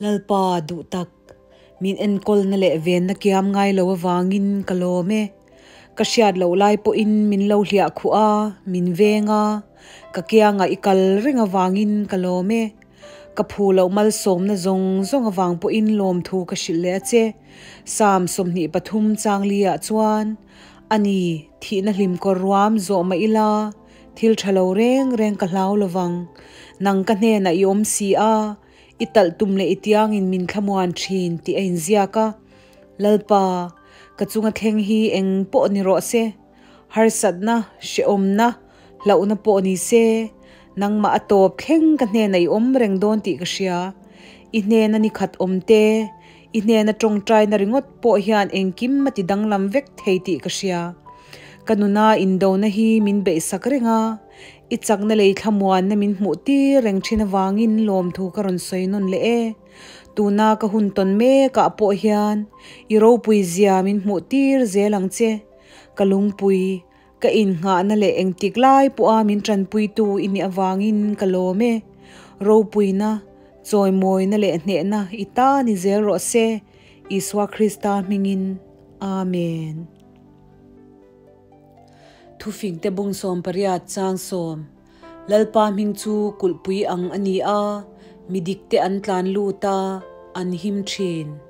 Lalpa duh tak, min enkawlna leh venna kiam ngai lo avangin ka lawm e. Ka hriat loh lai pawhin min lo hliah khuh a, min veng a, ka kiangah i kal reng avangin ka lawm e. Ka phu loh malsawmna zawng zawng avang pawhin lawmthu ka hrilh leh a che. Psalm 23 changli ah chuan, A ni, thihna hlim kawr ruam zawh mah ila, thil tha lo reng reng ka hlau lovang. Nang ka hnenah i awm si a, I talh tum leh i tiangin min thlamuan thin tih a inziak a. Lalpa, ka chunga thleng hi eng pawh ni rawh se, harsatna, hrehawmna, hlauhna pawh ni se, nangmah a tawp thleng ka hnenah i awm reng dawn tih ka hria. I hnena ni khat awm te, i hnena tawngtaina ringawt pawh hian engkim a ti danglam vek thei tih ka hria. Ka nuna indona hi min beihsak reng a. I chakna lei thlamuanna min hmuh tir reng thin avangin lawmthu ka rawn sawi nawn leh e. Tuna ka hun tawn mekah pawh hian i ropui zia min hmuh tir zel ang che. Ka lungpui, ka innghahna leh engtik lai pawha min tanpuitu i nih avangin ka lawm e. Ropuina, chawimawina leh hnehna i ta ni zel rawh se, Isua Krista hmingin. Amen. Thufingte bung 80 chang 10, Lalpa hming chu kulhpui ang a ni a, mi dikte an tlan lut a, an him thin.